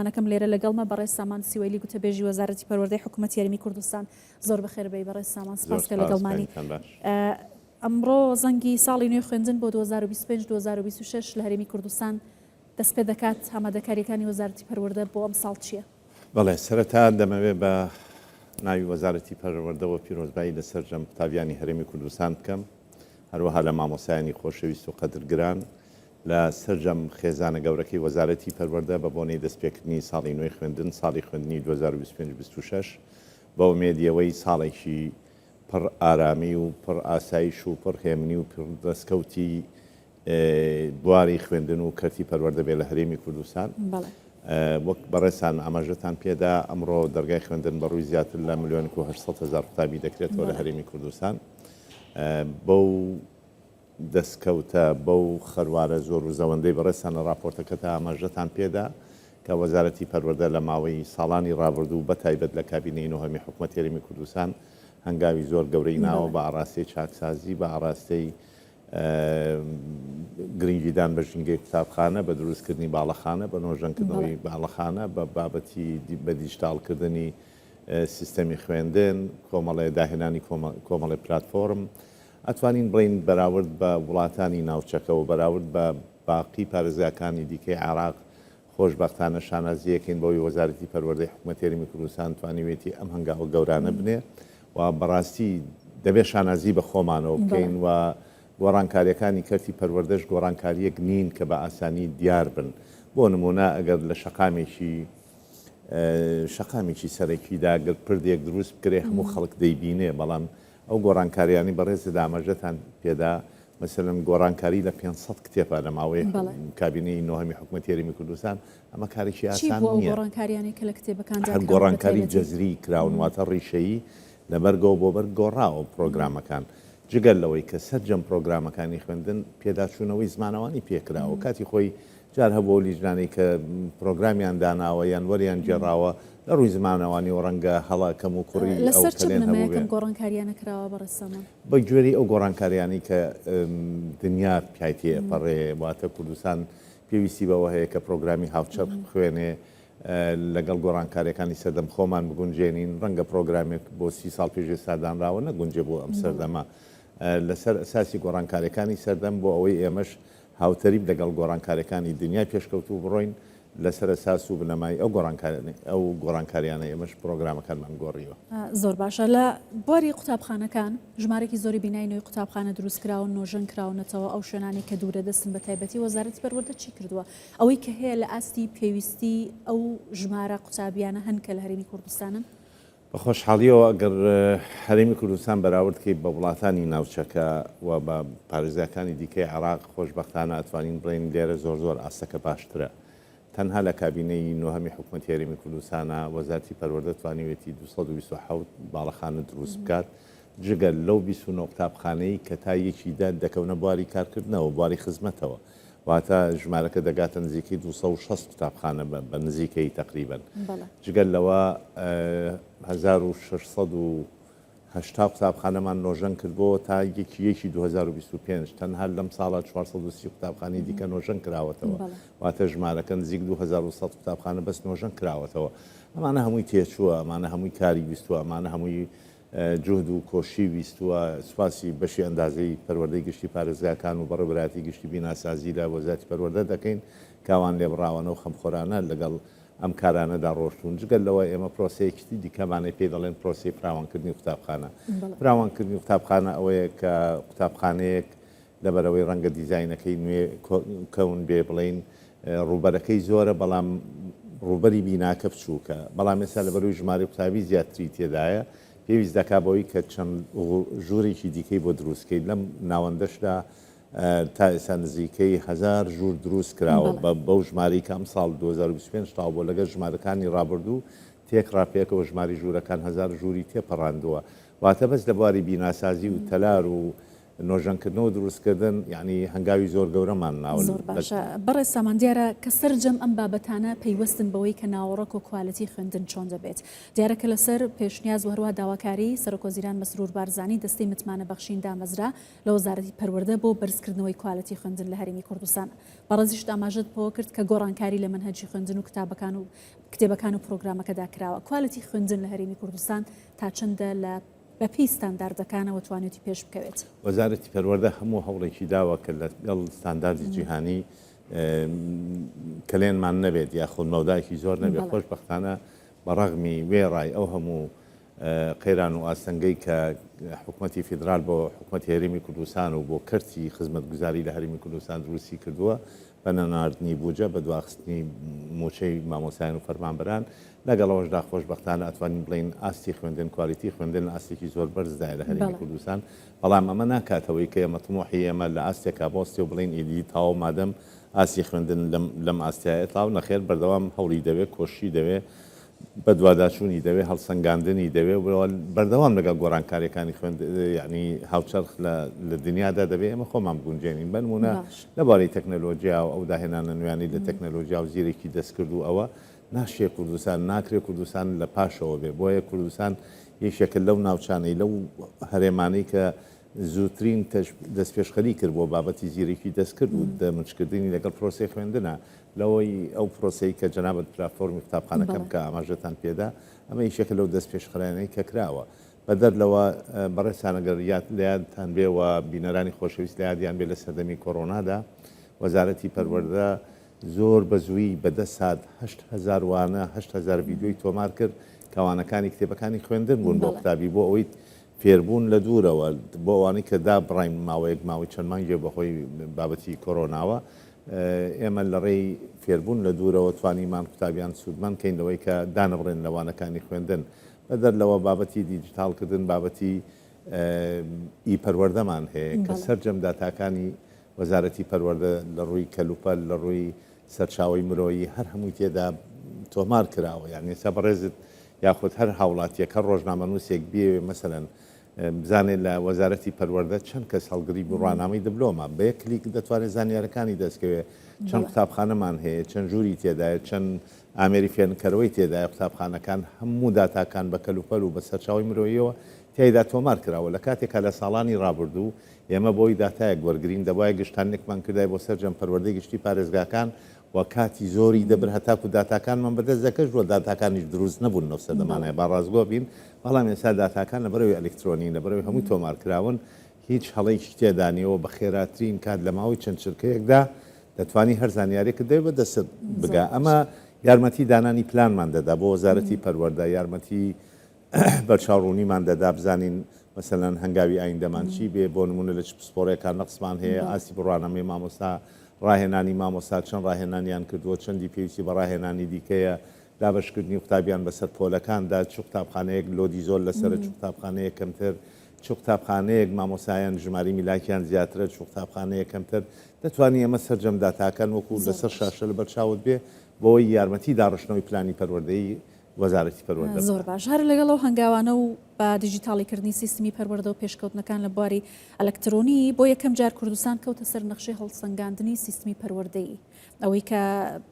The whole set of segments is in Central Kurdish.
میوانەکەم لێرە لەگەڵمە بەڕێز سامان سیوەیلی گوتەبێژی وەزارەتی پەروەردەی حکوومەتی هەرێمی کوردستان. زۆر بەخێر بێی بەڕێز سامان، سپاس کە لەگەڵمانی. ئەمڕۆ زەنگی ساڵی نوێی خوێندن بۆ 2025 2026 لە هەرێمی کوردستان دەست پێ دەکات، ئامادەکارییەکانی وەزارەتی پەروەردە بۆ ئەمساڵ چییە؟ بەڵێ، سەرەتا دەمەوێت بە ناوی وەزارەتی پەروەردەوە پیرۆزبایی لە سەرجەم قوتابیانی هەرێمی کوردستان بکەم، هەروەها لە مامۆستایانی خۆشەویست و قەدرگران، لە سەرجەم خێزانە گەورەکەی وەزارەتی پەروەردە بە بۆنەی دەستپێکردنی ساڵی نوێی خوێندن، ساڵی خوێندنی 2025 26، بە ئومێدی ئەوەی ساڵێکی پڕ ئارامی و پڕ ئاسایش و پڕ هێمنی و پڕ دەستکەوتی بواری خوێندن و کەرتی پەروەردە بێ لە هەرێمی کوردستان. وەک بەڕێزتان ئاماژەتان پێدا ئەمڕۆ دەرگای خوێندن بە ڕووی زیاتر لە ملیۆنێک و 800 هەزار قوتابی دەکرێتەوە لە هەرێمی کوردستان. بەو دەستکەوتە، بەو خەروارە زۆر و زەوەندەی بەڕێزتان لە ڕاپۆرتەکەتا ئاماژەتان پێدا کە وەزارەتی پەروەردە لە ماوەی ساڵانی ڕابردوو بە تایبەت لە کابینەی نۆهەمی حکومەتی هەرێمی کوردستان هەنگاوی زۆر گەورەی ناوە بە ئاڕاستەی چاکسازی، بە ئاڕاستەی گرنگیدان بە ژینگەی قوتابخانە، بە دروستکردنی باڵەخانە، بە نۆژەنکردنەوەی باڵەخانە، بە بابەتی بە دیجیتاڵکردنی سیستەمی خوێندن، کۆمەڵێ داهێنانی کۆمەڵێ پلاتفۆرم. ئەتوانین بڵێین بەراورد بە وڵاتانی ناوچەکە و بەراورد بە باقی پارێزگاکانی دیکەی عێراق خۆشبەختانە شانازییەکەین بەوەی وەزارەتی پەروەردەی حکومەتی هەرێمی کوردستان توانیوێتی ئەم هەنگاوە گەورانە بنێ و بەڕاستی دەبێ شانازی بە خۆمانەوە بکەین و گۆڕانکارییەکانی کەرتی پەروەردەش گۆڕانکارییەک نین کە بە ئاسانی دیار بن. بۆ نموونە ئەگەر لە شەقامێکی شەقامێکی سەرەکیدا گەر پردێک دروست بکرێ هەموو خەڵک دەیبینێ، بەڵام ئەو گۆڕانکاریانەی بەڕێزت ئاماژەتان پێدا، مەسەلەن گۆڕانکاری لە 500 کتێبا لە ماوەی کابینەی نۆهەمی حکومەتی هەرێمی کوردستان، ئەمە کارێکی ئاسان نییە. هەر گۆڕانکاری جەزری کراون، واتە ڕیشەیی لە بەرگەوە بۆ بەرگ گۆڕاوە پرۆگرامەکان. جگە لەوەی کە سەرجەم پرۆگرامەکانی خوێندن پێداچوونەوەی زمانەوانی پێکراوە. کاتی خۆی جار هەبوو ئەو لیژنانەی کە پرۆگرامیان داناوە یان وەریان گێڕاوە لە ڕووی زمانەوانیەوە ڕەنگە هەڵە کەموکوڕی ئەو لەسەر چ کەلێن بنەمایەک هەبووبێ. ئەم گۆڕانکارییانە کراوە بەڕێز سامان؟ بە گوێرەی ئەو گۆڕانکارییانەی کە دنیا پیای تێئەپەڕێ، واتە کوردستان پێویستی بەوە هەیە کە پرۆگرامی هاوچەرخ بخوێنێ، لەگەڵ گۆڕانکارییەکانی سەردەم خۆمان بگونجێنین، ڕەنگە پرۆگرامێک بۆ 30 ساڵ پێش ئێستا دانراوە نەگونجێ بۆ ئەم سەردەمە. لەسەر ئەساسی گۆڕانکارییەکانی سەردەم بۆ ئەوەی ئێمەش هاوتەریب لەگەڵ گۆڕانکارییەکانی دنیای پێشکەوتوو بڕۆین، لەسەر ئەساس و بنەمای ئەو ئەو گۆڕانکارییانە ئێمەش پرۆگرامەکانمان گۆڕیوە. زۆر باشە. لە بواری قوتابخانەکان ژمارەیەکی زۆری بینای نوێی قوتابخانە دروستکراون، نۆژەن کراونەتەوە، ئەو شوێنانەی کە دوورە دەستن بە تایبەتی وەزارەتی پەروەردە چی کردووە؟ ئەوەی کە هەیە لە ئاستی پێویستی ئەو ژمارە قوتابیانە هەن کە لە هەرێمی کوردستانن؟ بە خۆشحاڵییەوە ئەگەر هەرێمی کوردستان بەراورد کەی بە وڵاتانی ناوچەکە و بە پارێزگاکانی دیکەی عێراق، خۆشبەختانە ئەتوانین بڵێین لێرە زۆر زۆر ئاستەکە باشترە. تەنها لە کابینەی نۆهەمی حکومەتی هەرێمی کوردستانا وەزارەتی پەروەردە توانیوێتی 227 باڵەخانە دروست بکات، جگە لەو 29 قوتابخانەی کە تا یەکی دە دەکەونە بواری کارکردنەوە، بواری خزمەتەوە. واتە ژمارەکە دەگاتە نزیکەی 260 قوتابخانە بە نزیکەیی تەقریبەن. جگە لەوە 1680 قوتابخانەمان نۆژەن کردبۆوە تا یەکی یەکی 2025، تەنها لەم ساڵە 430 قوتابخانەی دیکە نۆژەن کراوەتەوە، واتە ژمارەکە نزیک 2100 قوتابخانە بەس نۆژەن کراوەتەوە. ئەمانە هەمووی تێچووە، ئەمانە هەمووی کاری ویستووە، ئەمانە هەمووی جوهد و کۆششی ویستووە، سوپاسی بەشی ئەندازەی پەروەردەی گشتی پارێزگاکان و بەڕێوەبەرایەتی گشتی بیناسازی لە وەزارەتی پەروەردە دەکەین کە ئەوان لێبڕاوانە و خەمخۆرانە لەگەڵ ئەم کارانەدا ڕۆشتوون. جگە لەوە ئێمە پرۆسەیەکی دیکەمان هەیە پێی دەڵێن پرۆسەی فراوانکردنی قوتابخانە. فراوانکردنی قوتابخانە ئەوەیە کە قوتابخانەیەک لەبەرئەوەی ڕەنگە دیزاینەکەی نوێ کەون بێ بڵێین ڕووبەرەکەی زۆرە بەڵام ڕووبەری بیناکە بچووکە بەڵام ئێستا لەبەرەوەی ژمارەی قوتابی زیاتری تێدایە پێویست دەکا بەوەی کە چەند ژوورێکی دیکەی بۆ دروست کەیت لەم ناوەندەشدا تا ئێستا نزیکەی هەزار ژوور دروست کراوە بەو ژمارەی کە ئەمساڵ 2025 تاو بۆ لەگەڵ ژمارەکانی ڕابردوو تێکڕا پێکەوە ژماری ژوورەکان هەزار ژووری تێپەڕاندووە واتە بەس لە بواری بیناسازی و تەلار و. نۆژەنکردنەوە و دروستکردن یانی هەنگاوی زۆر گەورەمان ناوە. زۆر باشە بەڕێز سامان، دیارە کە سەرجەم ئەم بابەتانە پەیوەستن بەوەی کە ناوەڕۆک و کوالێتی خوێندن چۆن دەبێت. دیارە کە لەسەر پێشنیاز و هەروەها داواکاری سەرۆکوەزیران مەسرور بارزانی دەستەی متمانە بەخشین دامەزرا لە وەزارەتی پەروەردە بۆ بەرزکردنەوەی کوالێتی خوێندن لە هەرێمی کوردستان. بەڕێزیشت ئاماژەت بەوە کرد کە گۆڕانکاری لە مەنهەجی خوێندن و کتابەکان و کتێبەکان و پرۆگرامەکەدا کراوە. کوالێتی خوێندن لە هەرێمی کوردستان تا چەندە لە بەپێی ستانداردەکانەوە توانیوتی پێش بکەوێت؟ وەزارەتی پەروەردە هەموو هەوڵێکی داوە کە لەگەڵ ستانداردی جیهانی کەلێنمان نەبێت یاخود مەودایەکی زۆر نەبێت، خۆشبەختانە بە ڕەغمی وێڕای ئەو هەموو قەیران و ئاستەنگەی کە حکومەتی فیدرال بۆ حکومەتی هەرێمی کوردستان و بۆ کەرتی خزمەتگوزاری لە هەرێمی کوردستان دروستی کردووە بە نەناردنی بوجە، بە دواخستنی مووچەی مامۆستایان و فەرمانبەران، لەگەڵ ئەوەشدا خۆشبەختانە ئەتوانین بڵێین ئاستی خوێندن، کوالیتی خوێندن لە ئاستێکی زۆر بەرزدایە لە هەرێمی کوردستان، بەڵام ئەمە ناکاتەوەی کە ئێمە تموحی ئێمە لە ئاستێکا بوەستێ و بڵێین ئیدی تەواو مادەم ئاستی خوێندن لەم ئاستایە تەواو، نەخێر بەردەوام هەوڵی دەوێ، کۆششی دەوێ، بەدواداچوونی دەوێ، هەڵسەنگاندنی دەوێ و بەردەوام لەگەڵ گۆڕانکارییەکانی خوێند یانی هاوچەرخ لە لە دنیادا دەبێ ئێمە خۆمان بگونجێنین. بە نموونە لە بواری تەکنەلۆجیا و ئەو داهێنانە نوێیانەی لە تەکنەلۆجیا و زیرەکی دەستکرد و ئەوە ناشێ کوردستان، ناکرێ کوردستان لە پاشەوە بێ. بۆیە کوردستان یەکێکە لەو ناوچانەی، لەو هەرێمانەی کە زووترین دەستپێشخەری کرد بۆ بابەتی زیرەکی دەستکرد و دەمجکردنی لەگەڵ پرۆسەی خوێندنا. لەوەی ئەو پرۆسەی کە جەنابت پلاتفۆرمی قوتابخانەکەم کە ئاماژەتان پێدا، ئەمە یەکێکە لەو دەستپێشخەرانەی کە کراوە. بەدەر لەوە بەڕێزتان ئەگەر یاد لە یادتان بێ و بینەرانی خۆشەویست لە یادیان بێ لە سەردەمی کۆرۆنادا وەزارەتی پەروەردە زۆر بە زوویی بە دە سات 8000 وانە 8000 ڤیدیۆی تۆمار کرد کە وانەکانی کتێبەکانی خوێندن بوون بۆ قوتابی بۆ ئەوەی فێربوون لە دوورەوە بۆ ئەوانەی کە دابڕاین ماوەیەک ماوەی چەند مانگێک بەهۆی بابەتی کۆرۆناوە ئێمە لە ڕێی فێربوون لە دوورەوە توانیمان قوتابیان سوودمەند کەین لەوەی کە دانەبڕێن لە وانەکانی خوێندن. بەدەر لەوە بابەتی دیجیتاڵکردن بابەتی ئی پەروەردەمان هەیە کە سەرجەم داتاکانی وەزارەتی پەروەردە لە ڕووی کەلوپەل لە ڕووی سەرچاوەی مرۆیی هەر هەمووی تێدا تۆمار کراوە یان ئێستا بەڕێزت یاخود هەر هاوڵاتیەک هەر ڕۆژنامەنووسێک بیەوێ مەسەلەن بزانێت لە وەزارەتی پەروەردە چەند کەس هەڵگری بڕوانامەی دبلۆمە بە یەک کلیک دەتوانێت زانیارەکانی دەستکەوێت چەند قوتابخانەمان هەیە چەند ژووری تێدایە چەند ئامێری فێنککەرەوەی تێدایە قوتابخانەکان هەموو داتاکان بە کەلوپەل و بە سەرچاوەی مرۆییەوە تیایدا تۆمار کراوە لە کاتێکا لە ساڵانی ڕابردوو ئێمە بۆی داتایەک وەرگرین دەبوایە گشتاندنێکمان کردای بۆ سەرجەم پەروەردەی گشتی پارێزگاکان و کاتی زۆری دەبرد هەتاکو داتاکانمان بەدەست دەکەشت و داتاکانیش دروست نەبوون لەو سەردەمانە با ڕاستگۆ بین بەڵام ئێستا داتاکان لەبەرئەوەی ئەلکترۆنین لەبەرئەوەی هەمووی تۆمار کراون هیچ هەڵەیەکی تێدا نییە و بە خێراترین کات لە ماوەی چەند چرکەیەکدا دەتوانی هەر زانیارێکت دەوێت بە دەستت بگا ئەمە یارمەتی دانانی پلانمان دەدا بۆ وەزارەتی پەروەردە یارمەتی بەرچاوڕوونیمان دەدا بزانین مەسەلەن هەنگاوی ئایندەمان چی بێ، بۆ نموونە لە چ پسپۆڕێکا نەقسمان هەیە، ئاستی بڕوانامەی مامۆستا، ڕاهێنانی مامۆستا چەند ڕاهێنانیان کردووە، چەندی پێویستی بە ڕاهێنانی دیکەیە، دابەشکردنی قوتابیان بەسەر پۆلەکاندا، چ قوتابخانەیەک لۆدی زۆر لەسەرە، چ قوتابخانەیەک کەمتر، چ قوتابخانەیەک مامۆستایان ژمارەی میلاکیان زیاترە، چ قوتابخانەیەک کەمتر، دەتوانی ئەمە سەرجەم داتاکان وەکو لەسەر شاشە لەبەرچاوت بێ بۆی یارمەتی داڕشتنەوەی پلانی پەروەردەیی وەزارەتی پەروەردە زۆر بکات. باش هەر لەگەڵ ئەو هەنگاوانە و بە دیجیتاڵیکردنی سیستمی پەروەردە و پێشکەوتنەکان لە بواری ئەلکترۆنی بۆ یەکەم جار کوردستان کەوتە سەر نەخشەی هەڵسەنگاندنی سیستمی پەروەردەیی ئەوەی کە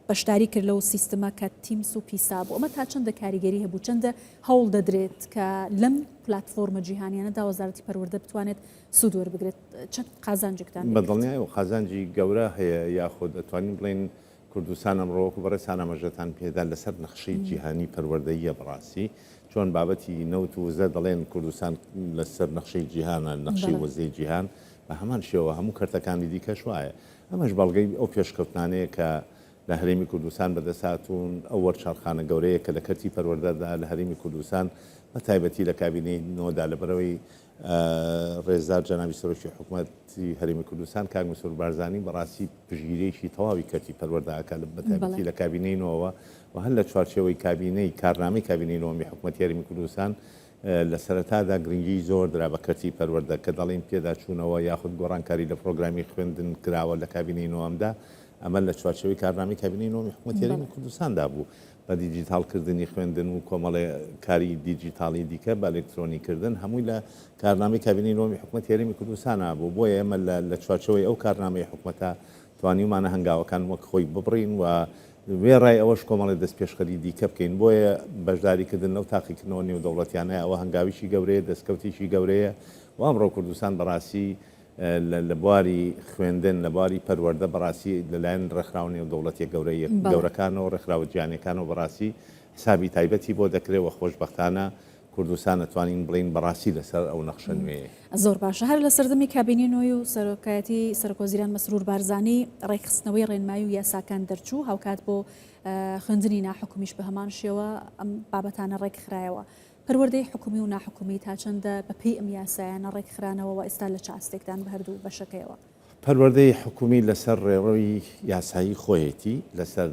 بەشداری کرد لەو سیستمە کە تیمس و پیسا بوو ئەمە تا چەندە کاریگەری هەبوو چەندە هەوڵ دەدرێت کە لەم پلاتفۆرمە جیهانیانەدا وەزارەتی پەروەردە بتوانێت سوود وەربگرێت چەند قازانجێکتان بە دڵنیایەوە قازانجی گەورە هەیە یاخود ئەتوانین بڵێین کوردستان ئەمڕۆ وەکو بەڕێزتان ئاماژەتان پێدا لەسەر نەخشەی جیهانی پەروەردەییە بەڕاستی چۆن بابەتی نەوت و وزە دەڵێن کوردستان لەسەر نەخشەی جیهانە نەخشەی وزەی جیهان بە هەمان شێوە هەموو کەرتەکانی دیکەش وایە ئەمەش بەڵگەی ئەو پێشکەوتنانەیە کە لە هەرێمی کوردستان بەدەست هاتوون ئەو وەرچەرخانە گەورەیە کە لە کەرتی پەروەردەدا لە هەرێمی کوردستان بە تایبەتی لە کابینەی نۆدا لەبەرەوەی ڕێزدار جەنابی سەرۆکی حکومەتی هەرێمی کوردستان کاک مەسرور بارزانی بەڕاستی پشتگیریی تەواوی کەرتی پەروەردە ئەکات بەتایبەتی لە کابینەی نۆوە و هەر لە چوارچێوەی کابینەی کارنامەی کابینەی نۆمی حکومەتی هەرێمی کوردستان لە سەرەتادا گرنگی زۆر درا بە کەرتی پەروەردە کە دەڵێین پێداچوونەوە یاخود گۆڕانکاری لە پرۆگرامی خوێندن کراوە لە کابینەی نۆەمدا. ئەمە لە چوارچێوەی کارنامەی کابینەی نۆمی حکوومەتی هەرێمی کوردستاندا بوو. بە دیجیتاڵکردنی خوێندن و کۆمەڵێ کاری دیجیتاڵی دیکە بە ئەلکترۆنیکردن هەمووی لە کارنامەی کابینەی نۆمی حکوومەتی هەرێمی کوردستانا بوو. بۆیە ئێمە لە چوارچێوەی ئەو کارنامەی حکوومەتە توانیومانە هەنگاوەکان وەک خۆی ببڕین و وێڕای ئەوەش کۆمەڵێ دەستپێشخەری دیکە بکەین. بۆیە بەشداریکردن لەو تاقیکردنەوە نێودەوڵەتیانە ئەوە هەنگاویکی گەورەیە، دەستکەوتێکی گەورەیە و ئەمڕۆ کوردستان بەڕاستی لە بواری خوێندن، لە بواری پەروەردە بەڕاستی لەلایەن ڕێکخراوە نێودەوڵەتیە گەورەکانەوە، ڕێکخراوە جیهانیەکانەوە بەڕاستی حسابی تایبەتی بۆ دەکرێت و خۆشبەختانە کوردستان ئەتوانین بڵێین بەڕاستی لەسەر ئەو نەخشە نوێیە. زۆر باشە. هەر لە سەردەمی کابینەی نۆی و سەرۆکایەتی سەرۆکوەزیران مەسرور بارزانی ڕێکخستنەوەی ڕێنمایی و یاساکان دەرچوو، هاوکات بۆ خوێندنی ناحکومیش بە هەمان شێوە ئەم بابەتانە ڕێکخرایەوە. پەروەردەی حکومی و ناحکومی تا چەندە بە پێی ئەم یاسایانە ڕێکخرانەوە و ئێستا لە چ ئاستێکدان بە هەردوو بەشەکەیەوە؟ پەروەردەی حکومی لەسەر ڕێڕەوی یاسایی خۆیەتی، لەسەر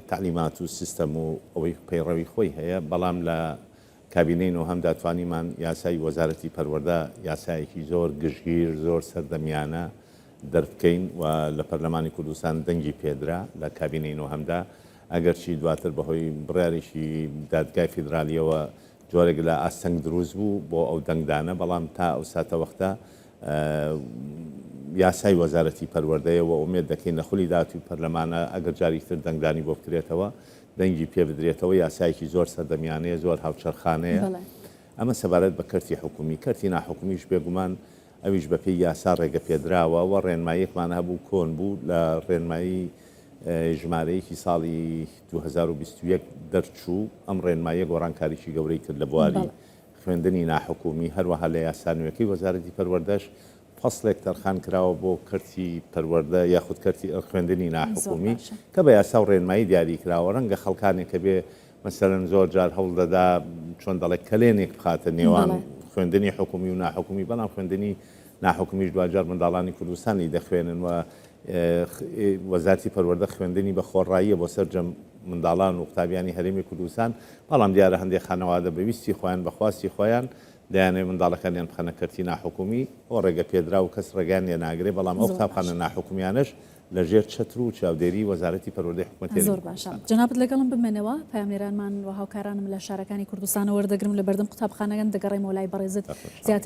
تەعلیمات و سیستەم و ئەوەی پەیڕەوی خۆی هەیە، بەڵام لە کابینەی نۆهەمدا توانیمان یاسای وەزارەتی پەروەردە یاسایەکی زۆر گشتگیر، زۆر سەردەمیانە دەربکەین و لە پەرلەمانی کوردستان دەنگی پێدرا لە کابینەی نۆهەمدا، ئەگەرچی دواتر بەهۆی بڕیارێکی دادگای فیدرالییەوە جۆرێک لە ئاستەنگ دروست بوو بۆ ئەو دەنگدانە، بەڵام تا ئەو ساتەوەختە یاسای وەزارەتی پەروەردەیە و ئومێد دەکەین لە خولی داهاتووی پەرلەمانە ئەگەر جارێکی تر دەنگدانی بۆ بکرێتەوە دەنگی پێ بدرێتەوە، یاسایەکی زۆر سەردەمیانەیە، زۆر هاوچەرخانەیە. ئەمە سەبارەت بە کەرتی حکومی. کەرتی ناحکومیش بێگومان ئەویش بەپێی یاسا ڕێگەپێدراوە و ڕێنماییەکمان هەبوو کۆن بوو لە ڕێنمایی ژمارەیەکی ساڵی 2021 دەرچوو، ئەم ڕێنماییە گۆڕانکاریی گەورەی کرد لە بواری خوێندنی ناحکومی، هەروەها لە یاسا نوێکەی وەزارەتی پەروەردەش فەسڵێک تەرخان کراوە بۆ کەرتی پەروەردە یاخود کەرتی خوێندنی ناحکومی کە بە یاسا و ڕێنمایی دیاری کراوە، ڕەنگە خەڵکانێک کە بێ مەسەلەن زۆر جار هەوڵ دەدا چۆن دەڵێ کەلێنێک بخاتە نێوان خوێندنی حکومی و ناحکومی، بەڵام خوێندنی ناحکومیش دواجار منداڵانی کوردستان لی دەخوێنن و وەزارتی پەروەردە خوێندنی بە خۆڕاییە بۆ سەرجەم منداڵان و قوتابیانی هەرێمی کوردستان، بەڵام دیارە هەندێک خانەوادە بە ویستی خۆیان بە خواستی خۆیان دەیانەوێت منداڵەکانیان بخەنە کەرتی ناحکومی، ئەوە ڕێگە پێدراو و کەس ڕێگەیان لێ ناگرێت، بەڵام ئەو قوتابخانە ناحکومیانەش لە ژێر چەتر و چاودێری وەزارەتی پەروەردەی حکومەتی هەرێمی زۆر باشە کوردستانە. جەنابت لەگەڵم بمێنەوە، پەیامنێرانمان و هاوکارانم لە شارەکانی کوردستانەوە وەردەگرم، لە بەردەم قوتابخانەکان دەگەڕێمەوە لای بەڕێزت زیاتر.